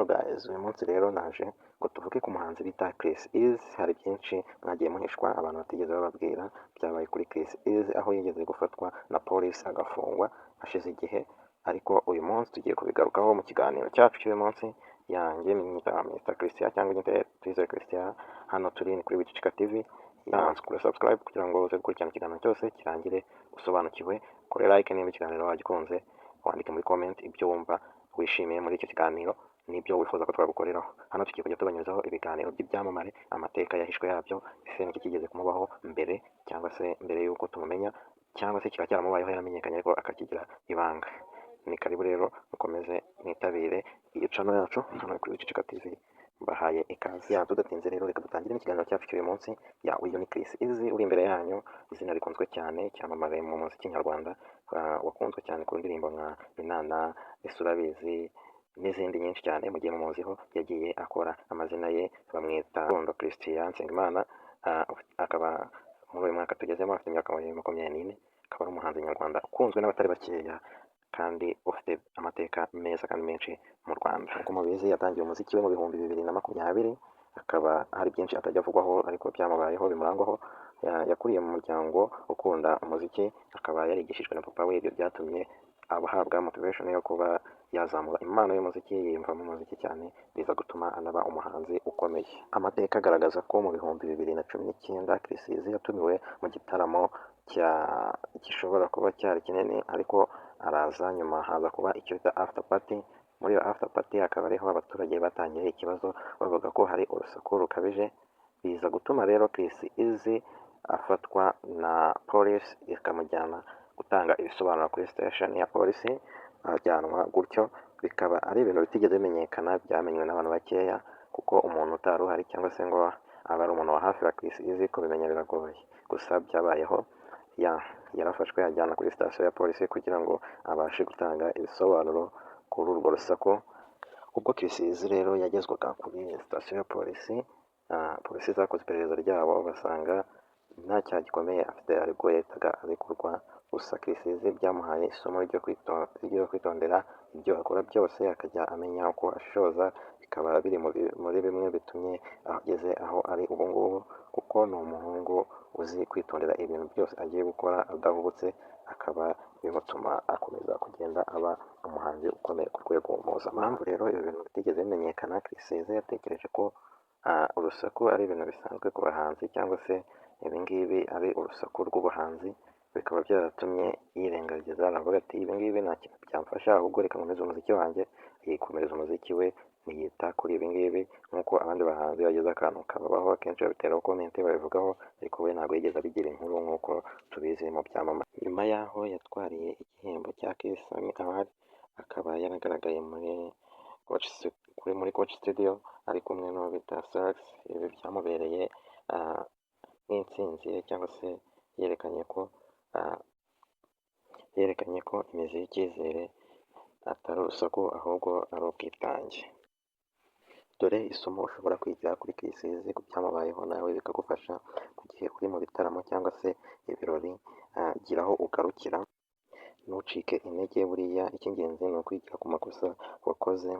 Hello guys, uyu munsi rero naje ngo tuvuge ku muhanzi bita Chriss Eazy. Hari byinshi mwagiye muhishwa, abantu batigeze bababwira byabaye kuri Chriss Eazy, aho yigeze gufatwa na polisi agafungwa hashize igihe, ariko uyu munsi tugiye kubigarukaho mu kiganiro cyacu cy'uyu munsi. Yanjye nyita Mr Christian cyangwa nyite Twizere Christian. Hano turi ni kuri Wiceceka TV. Yanze kuri subscribe kugira ngo uze gukurikirana ikiganiro cyose kirangire usobanukiwe. Kore like niba ikiganiro wagikunze, wandike muri comment ibyo wumva wishimiye muri icyo kiganiro n'ibyo wifuza ko twagukoreraho. Hano tugiye kujya tubanyuzaho ibiganiro by'ibyamamare, amateka yahishwe yabyo, ese niki kigeze kumubaho mbere cyangwa se mbere y'uko tumumenya, cyangwa se kikaba cyaramubayeho yaramenyekanye ariko akakigira ibanga. Ni karibu rero, mukomeze mwitabire iyi channel yacu hano kuri Wiceceka TV. Mbahaye ikaze. Ya, tudatinze rero, reka dutangire n'ikiganiro cyacu cy'uyu munsi. Ya, uyu ni Chriss Eazy uri imbere yanyu, izina rikunzwe cyane, cyamamare mu muziki nyarwanda, wakunzwe cyane ku ndirimbo nka Inana, Ese Urabizi n'izindi nyinshi cyane mugiye mumuziho yagiye akora. Amazina ye bamwita Rukundo Christian Nsengimana, akaba muri uyu mwaka tugezemo afite imyaka 24, akaba ari umuhanzi nyarwanda ukunzwe n'abatari bakeya kandi ufite amateka meza kandi menshi mu Rwanda. Nk'uko mubizi, yatangiye umuziki we mu 2020, akaba hari byinshi atajya avugwaho ariko byamubayeho bimurangwaho. Yakuriye mu muryango ukunda umuziki, akaba yarigishijwe na papa we. Ibyo byatumye ahabwa motivation yo kuba yazamura impano y'umuziki, yiyumva mu muziki cyane, biza gutuma anaba umuhanzi ukomeye. Amateka agaragaza ko mu 2019 Chriss Eazy yatumiwe mu gitaramo cya gishobora kuba cyari kinini, ariko araza, nyuma haza kuba icyo bita after party. Muri iyo after party akaba ariho abaturage batangiye ikibazo, bavuga ko hari urusaku rukabije. Biza gutuma rero Chriss Eazy afatwa na polisi, ikamujyana gutanga ibisobanuro kuri station ya polisi, ajyanwa gutyo. Bikaba ari ibintu bitigeze bimenyekana, byamenywe n'abantu bakeya, kuko umuntu utari uhari cyangwa se ngo abe ari umuntu wa hafi wa Chriss Eazy, kubimenya biragoye. Gusa byabayeho, yarafashwe ajyana kuri sitasiyo ya polisi kugira ngo abashe gutanga ibisobanuro kuri urwo rusaku. Ubwo Chriss Eazy rero yagezwaga kuri sitasiyo ya polisi, polisi zakoze iperereza ryabo basanga nta cyaha gikomeye afite, aribwo yahitaga arekurwa. Gusa Chriss Eazy byamuhaye isomo ryo kwitondera ibyo akora byose, akajya amenya uko ashishoza, bikaba biri muri bimwe bitumye ageze aho ari ubu ngubu, kuko ni umuhungu uzi kwitondera ibintu byose agiye gukora adahubutse, akaba bimutuma akomeza kugenda aba umuhanzi ukomeye ku rwego mpuzamahanga. Impamvu rero ibi bintu bitigeze bimenyekana, Chriss Eazy yatekereje ko urusaku ari ibintu bisanzwe ku bahanzi, cyangwa se ibi ngibi ari urusaku rw'ubuhanzi, bikaba byaratumye yirengagiza, aravuga ati: "Ibi ngibi nta kintu byamfasha, ahubwo reka nkomeze umuziki wanjye." Yikomereza umuziki we, ntiyita kuri ibi ngibi nk'uko abandi bahanzi bagize akantu kababaho akenshi babiteraho comment, babivugaho, ariko we ntabwo yigeze abigira inkuru nk'uko tubizi mu byamamare. Nyuma y'aho yatwariye igihembo cya Kiss Award, akaba yaragaragaye muri Coach Studio ari kumwe n'uwo bita Salax. Ibi byamubereye nk'intsinzi ye, cyangwa se yerekanye ko imizi y'icyizere atari urusaku, ahubwo ari ubwitange. Dore isomo ushobora kwigira kuri Chriss Eazy ku byamubayeho, nawe bikagufasha mu gihe uri mu bitaramo cyangwa se ibirori: gira aho ugarukira, ntucike intege. Buriya icy'ingenzi ni ukwigira ku makosa wakoze.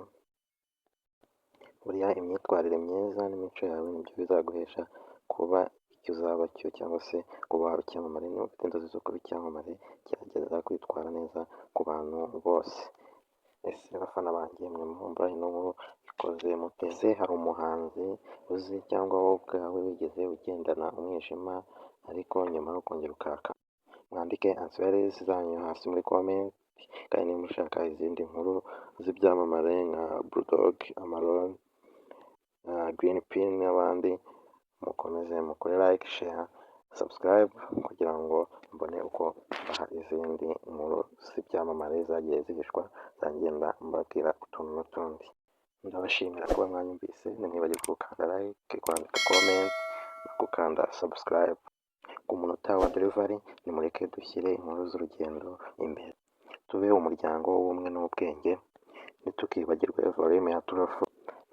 Buriya imyitwarire myiza n'imico yawe nibyo bizaguhesha kuba icyo uzaba cyo, cyangwa se kuba waba icyamamare. Niba ufite inzozi zo kuba icyamamare, gerageza kwitwara neza ku bantu bose. Ese bafana banjye mwe, mwumva ino nkuru ikoze mute? Ese hari umuhanzi uzi cyangwa wowe ubwawe wigeze ugendana umwijima ariko nyuma ukongera ukaka? Mwandike answers zanyu hasi muri comment. Kandi niba mushaka izindi nkuru z'ibyamamare nka Bulldog, Amalon, Green P n'abandi, mukomeze mukore like, share, subscribe kugira ngo mbone uko mbaha izindi nkuru z'ibyamamare zagiye zihishwa, zagenda mbabwira utuntu n'utundi. Ndabashimira kuba mwanyumvise. Ntimwibagirwe gukanda like, kwandika comment no gukanda subscribe. Ku munota wa delivery, nimureke dushyire inkuru z'urugendo imbere, tube umuryango w'ubumwe n'ubwenge. Ntitukibagirwe volume ya turufu.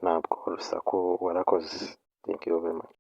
Ntabwo urusaku. Warakoze, thank you very much.